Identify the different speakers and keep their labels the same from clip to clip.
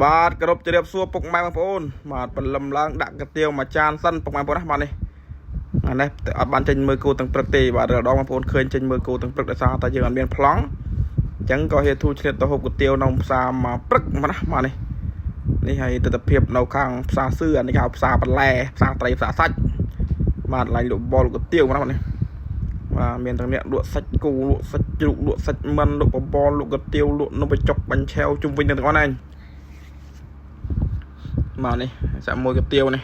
Speaker 1: បាទគ្រប់ជម្រាបសួរពុកម៉ែបងប្អូនបាទព្រលឹមឡើងដាក់កាទៀវមួយចានសិនពុកម៉ែបងប្អូនណាបាទនេះអានេះអត់បានចេញមើលគោទាំងព្រឹកទេបាទរាល់ដងបងប្អូនឃើញចេញមើលគោទាំងព្រឹកដោយសារតែយើងអត់មានប្លង់អញ្ចឹងក៏ហេធូឆ្លៀតទៅហូបកាទៀវនៅផ្សារមកព្រឹកមកណាបាទនេះនេះហើយទស្សនភាពនៅខាងផ្សារសឿអានេះគេហៅផ្សារបន្លែផ្សារត្រីផ្សារសាច់បាទឡើងលក់បលកាទៀវមកណាបាទនេះបាទមានទាំងអ្នកលក់សាច់គោលក់សាច់ជ្រូកលក់សាច់មិនលក់បបរលក់កាទៀវលក់នំបញ្ចុកបាញ់ឆែវជុំវិញទាំងអស់ហ្នឹង បាទនេះសាក់មួយកាទៀវនេះ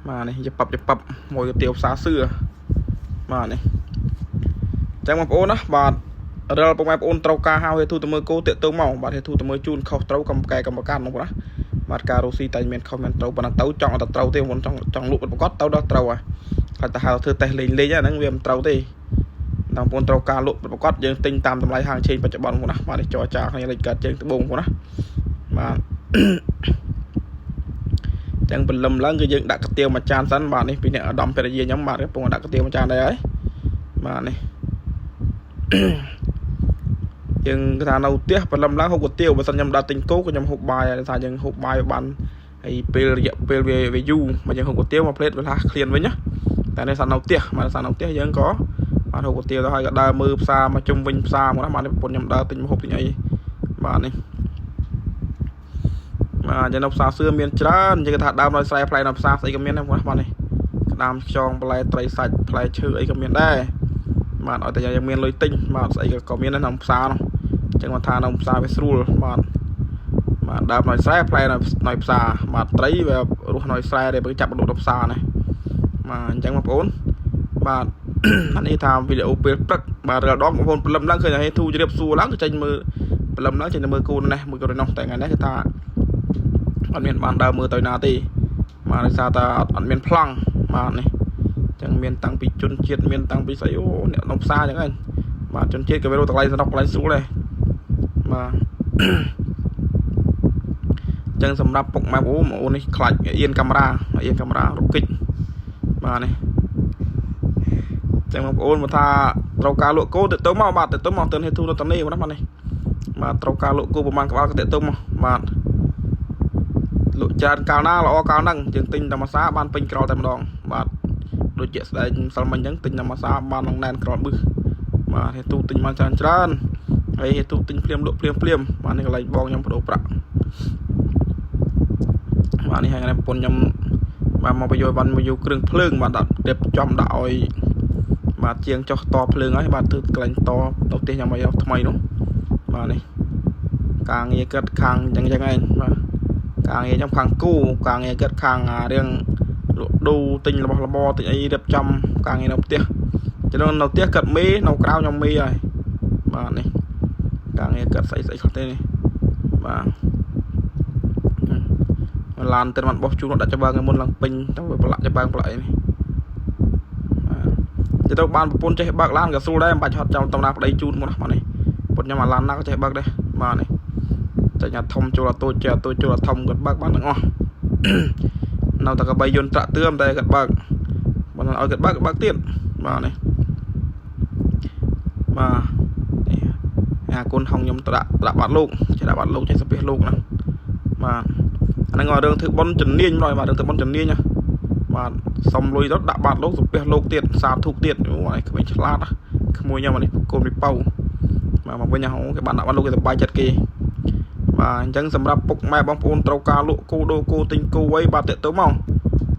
Speaker 1: បាទនេះយប៉ាប់យប៉ាប់មួយកាទៀវផ្សារសឿបាទនេះអញ្ចឹងបងប្អូនណាបាទរាល់ពុកម៉ែបងប្អូនត្រូវការហៅហេទូទៅមើលគោតាកទៅមកបាទហេទូទៅមើលជូនខុសត្រូវកំកែកម្មការមកណាបាទការរស់ស៊ីតែមានខុសមានត្រូវប៉ុន្តែទៅចង់ឲ្យតែត្រូវទេបងចង់ចង់លក់ពិតប្រាកដទៅដល់ត្រូវហើយគាត់ទៅហៅធ្វើតេស្តលេងលេងហ្នឹងវាមិនត្រូវទេបងប្អូនត្រូវការលក់ពិតប្រាកដយើងទិញតាមតម្លៃហាងឆេងបច្ចុប្បន្នបងណាបាទនេះចរចាគ្នាលេខកាត់ជើងត្បូងបងណាបាទ ចឹងព្រលឹមឡើងគឺយើងដាក់កាទៀវមួយចានសិនបាទនេះពីអ្នកឧត្តមភរិយាខ្ញុំបាទកំពុងដាក់កាទៀវមួយចានដែរហើយបាទនេះ យើងគេថានៅផ្ទះព្រលឹមឡើងហូបកាទៀវបើសិនខ្ញុំដើរទិញគោក៏ខ្ញុំហូបបាយដែរថាយើងហូបបាយបានហើយពេលរយៈពេលវាវាយូរមកយើងហូបកាទៀវមួយផ្លេតវាឡាស់ឃ្លានវិញណាតែនេះសានៅផ្ទះបាទសានៅផ្ទះយើងក៏បានហូបកាទៀវទៅហើយក៏ដើរមើលផ្សារមកជុំវិញផ្សារមកណាបាទនេះប្រពន្ធខ្ញុំដើរទិញម្ហូបទិញអីបាទនេះបាទយ៉ាងនៅផ្សារសឿមានច្រើននិយាយថាដើមនៅស្រែផ្លែនៅផ្សារស្អីក៏មានដែរបាទនេះក្តាមខ្យងបន្លែត្រីសាច់ផ្លែឈើអីក៏មានដែរបាទឲ្យតែយើងមានលុយទិញបាទស្អីក៏មានដែរក្នុងផ្សារនោះអញ្ចឹងគាត់ថានៅផ្សារវាស្រួលបាទបាទដើមនៅស្រែផ្លែនៅនៅផ្សារបាទត្រីវារស់នៅស្រែដែលចាប់លក់នៅផ្សារនេះបាទអញ្ចឹងបងប្អូនបាទ អានេះថាវីដេអូពេលព្រឹកបាទរាល់ដងបងប្អូនព្រលឹមឡើងឃើញតែធូជរៀបសួរឡើងក៏ចេញមើលព្រលឹមឡើងចេញទៅមើលគូននេះមើលគូននោះតែថ្ងៃនេះគឺថា អត់មានបានដើរមើលទៅណាទេបាទដោយសារតែអត់មានប្លង់បាទនេះអញ្ចឹងមានតាំងពីជនជាតិមានតាំងពីស្អីអូអ្នកក្នុងផ្សារអញ្ចឹងហ្នឹងបាទជនជាតិក៏វារកតម្លៃសនុកកន្លែងស្រួលដែរបាទ អញ្ចឹងសម្រាប់ពុកម៉ែបងប្អូននេះខ្លាចអៀនកាមេរ៉ាអៀនកាមេរ៉ារកគិចបាទនេះអញ្ចឹងបងប្អូនមកថាត្រូវការលក់គោទៅទៅមកបាទទៅទៅមកទៅនេះទូទៅនេះណាបាទនេះបាទត្រូវការលក់គោប្រហែលក្បាលក៏ទៅទៅមកបាទ លក់ច្រើនកាលណាល្អកាលហ្នឹងយើងទិញតែមួយសាបានពេញក្រោលតែម្ដងបាទដូចជាក់ស្ដែងម្សិលមិញអញ្ចឹងទិញតែមួយសាបាននឹងណែនក្រោលបឹសបាទហេតុទិញបានច្រើនច្រើនហើយហេតុទិញភ្លាមលក់ភ្លាមភ្លាមបាទនេះកន្លែងបងខ្ញុំបដូរប្រាក់បាទនេះហើយប្រពន្ធខ្ញុំបាទមកបញ្យល់បានមកយកគ្រឿងភ្លើងបាទដាក់រៀបចំដាក់ឲ្យបាទជាងចុះតភ្លើងហើយបាទធ្វើកន្លែងតនៅផ្ទះខ្ញុំឲ្យថ្មីនោះបាទនេះការងារគិតខាងអញ្ចឹងអញ្ចឹងឯងបាទ ការងារខ្ញុំខាងគូការងារគិតខាងរឿងលក់ដូរទិញរបស់របរទិញអីរៀបចំការងារនៅផ្ទះចឹងនៅផ្ទះគិតមេនៅក្រៅខ្ញុំមេហើយបាទនេះការងារគិតស្អីស្អីខ្លះទេនេះបាទឡានទៅបានបោះជូនដាក់ច្បាងមុនឡើងពេញទៅប្រឡាក់ច្បាងប្រឡាក់អីនេះបាទទៅបានប្រពន្ធចេះបើកឡានក៏ស្រួលដែរមិនបាច់ហត់ចាំតំណាប្តីជូនមុនណាបាទនេះប្រពន្ធខ្ញុំអាឡានណាក៏ចេះបើកដែរបាទនេះ ចាញ់អាធំចូលអាតូចចេះអាតូចចូលអាធំគាត់បើកបានទាំងអស់ នៅតែកបីយន្តត្រាក់ទឿមតែគាត់បើកបើមិនឲ្យគាត់បើកបើកទៀតបាទនេះបាទនេះអាគុណហងខ្ញុំត្រាក់ត្រាក់បាត់លោកចេះដាក់បាត់លោកចេះសាពះលោកហ្នឹងបាទអាហ្នឹងរឿងធ្វើប៉ុនជំនាញម្ដងបាទរឿងធ្វើប៉ុនជំនាញណាបាទសុំលុយទៅដាក់បាត់លោកសាពះលោកទៀតសាធុកទៀតអូនេះក្មេងឆ្លាតណាក្មួយខ្ញុំអានេះកូនមីប៉ៅបាទមកវិញហ៎គេបានដាក់បាត់លោកគេសប្បាយចិត្តគេ បាទអញ្ចឹងសម្រាប់ពុកម៉ែបងប្អូនត្រូវការលក់គោដូរគោទិញគោអីបាទតាក់ទៅមក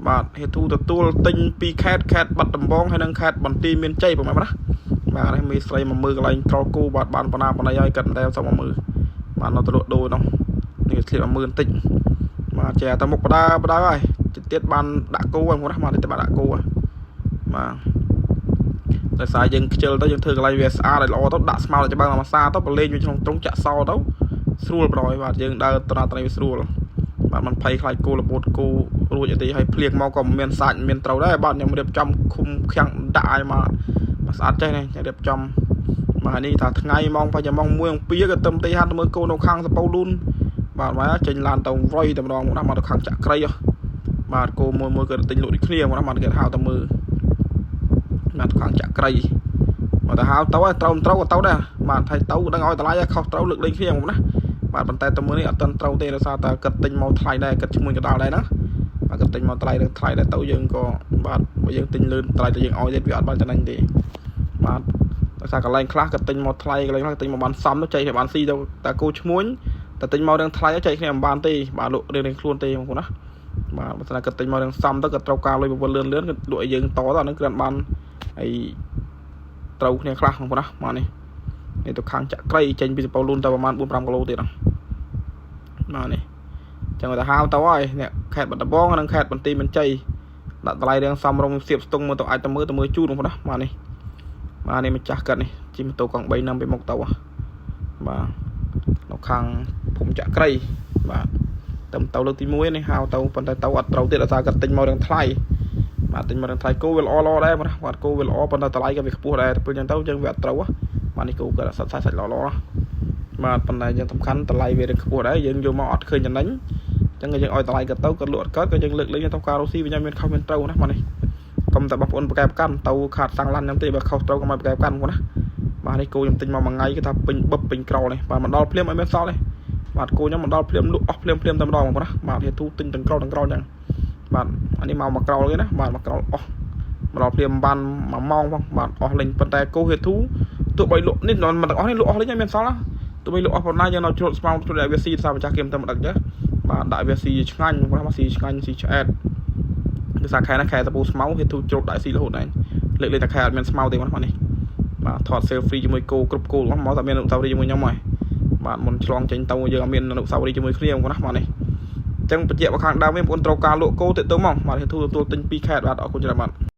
Speaker 1: បាទហេតុទទួលទិញពីខេតខេតបាត់ដំបងហើយនិងខេតបន្ទាយមានជ័យពុកម៉ែបងណាបាទនេះមីស្រីមកមើលកន្លែងក្រគោបាទបានបណ្ណាបណ្ណៃហើយគាត់តែសុំមកមើលបាទនៅទៅលក់ដូរនោះនេះស្លៀកមកមើលបន្តិចបាទចេះតែមុខបដាបដាហើយទៀតបានដាក់គោហើយបងណាបាទទៀតបានដាក់គោហើយបាទដោយសារយើងខ្ជិលទៅយើងធ្វើកន្លែងវាស្អាតឲ្យល្អទៅដាក់ស្មៅតែច្បាំងមកសាទៅប្រឡែងវាក្នុងត្រង់ចាក់សទៅ ស្រួលប្រយបាទយើងដើរត្រាត្រីវាស្រួលបាទមិនភ័យខ្លាចគោរបូតគោរួចអីទេហើយភ្លៀងមកក៏មិនមានសាច់មានត្រូវដែរបាទខ្ញុំរៀបចំឃុំឃាំងដាក់ឲ្យមកស្អាតចេះនេះរៀបចំបាទនេះថាថ្ងៃម៉ោងប្រហែលម៉ោង1ម៉ោង2ក៏ទៅទីហាត់មើលគោនៅខាងសពៅលូនបាទមកចេញឡានទៅរយតែម្ដងមកណាមកទៅខាងចាក់ក្រៃបាទគោមួយមួយក៏ទិញលក់ដូចគ្នាមកណាបាទគេហៅទៅមើលបាទខាងចាក់ក្រៃមកទៅហៅទៅត្រូវត្រូវក៏ទៅដែរបាទថៃទៅដឹងឲ្យតម្លៃខុសត្រូវលើកលែងគ្នាមកណា បាទប៉ុន្តែទៅមើលនេះអត់ទាន់ត្រូវទេដោយសារតែគាត់ទិញមកថ្លៃដែរគាត់ឈ្មួញកដាលដែរណាបាទគាត់ទិញមកថ្លៃនឹងថ្លៃដែរទៅយើងក៏បាទបើយើងទិញលឿនថ្លៃតែយើងឲ្យទៀតវាអត់បានចំណេញទេបាទដោយសារកន្លែងខ្លះគាត់ទិញមកថ្លៃកន្លែងខ្លះទិញមកបានសមទៅចែកឲ្យបានស៊ីទៅតែគោឈ្មួញតែទិញមករឿងថ្លៃចែកគ្នាមិនបានទេបាទលក់រៀងៗខ្លួនទេបងប្អូនណាបាទបើស្នើគាត់ទិញមករឿងសមទៅគាត់ត្រូវការលុយប្រពន្ធលឿនលឿនគាត់លក់ឲ្យយើងតទៅអានឹងគ្រាន់បានហើយត្រូវគ្នាខ្លះបងប្អូនណាបាទនេះនេះទៅខាងចាក់ក្រៃចេញពីសពៅលូនទៅប្រហែល4 5គីឡូទៀតហ្នឹងបាទនេះចឹងទៅហៅទៅហើយនេះខេត្តបាត់ដំបងនិងខេត្តបន្ទាយមានជ័យដាក់តម្លៃរៀងសមរម្យសៀបស្ទង់មើលទៅអាចទៅមើលទៅមើលជូនបងប្អូនណាបាទនេះបាទនេះម្ចាស់គាត់នេះជិះម៉ូតូកង់3នាំពីមុខទៅបាទនៅខាងភូមិចាក់ក្រៃបាទទៅទៅលើកទី1នេះហៅទៅប៉ុន្តែទៅអត់ត្រូវទៀតដោយសារគាត់ទិញមករឿងថ្លៃបាទទិញមករឿងថ្លៃគោវាល្អល្អដែរបាទគោវាល្អប៉ុន្តែតម្លៃក៏វាខ្ពស់ដែរទៅពេលចឹងទៅយើងវាអត់ត្រូវបាទនេះគោគាត់សាច់សាច់ល្អល្អបាទប៉ុន្តែយើងសំខាន់តម្លៃវារឿងខ្ពស់ដែរយើងយកមកអត់ឃើញចំណេញចឹងក៏យើងឲ្យតម្លៃគាត់ទៅគាត់លក់អត់កើតក៏យើងលើកលែងទៅការរស់ស៊ីវិញមានខុសមានត្រូវណាបាទនេះកុំតែបងប្អូនប្រកែប្រកាន់ទៅខាតសាំងឡានខ្ញុំទេបើខុសត្រូវកុំឲ្យប្រកែប្រកាន់បងប្អូនណាបាទនេះគោខ្ញុំទិញមកមួយថ្ងៃគឺថាពេញបឹបពេញក្រនេះបាទមកដល់ភ្លាមអត់មានសល់ទេបាទគោខ្ញុំមកដល់ភ្លាមលក់អស់ភ្លាមភ្លាមតែម្ដងបងប្អូនណាបាទហេទូទិញទាំងក្រទាំងក្រចឹងបាទអានេះមកមកក្រោលគេណាបាទមកក្រោលអស់មកដល់ភ្លាមបាន1ម៉ោងផងបាទអស់លេងប៉ុន្តែគោហេទូទោះបីលក់នេះមិនទាំងអស់នេះលក់អស់លេងអត់មានសល់ណាទោះបីលក់អស់ប៉ុណ្ណាយើងនៅជ្រុតស្មៅជ្រុតឲ្យវាស៊ីសារម្ចាស់គេមិនទៅមកដឹកចឹងបាទដាក់វាស៊ីឆ្ងាញ់បងប្អូនស៊ីឆ្ងាញ់ស៊ីឆ្អែតភាសាខែណាខែតពូស្មៅហេទូជ្រុតដាក់ស៊ីរហូតឯងលើកលេខតែខែអត់មានស្មៅទេបងប្អូននេះបាទថត selfie ជាមួយគោគ្រប់គោមកតែមានអនុស្សាវរីយ៍ជាមួយខ្ញុំហើយបាទមុនឆ្លងចេញទៅយើងអត់មានអនុស្សាវរីយ៍ជាមួយគ្នាបងប្អូនណាបាទនេះអញ្ចឹងបញ្ជាក់មកខាងដើមវិញបងប្អូនត្រូវការលក់គោទៅទៅមកបាទហេទូទទួលទិញ2ខេតបាទអរគុណច្រើនបាទ។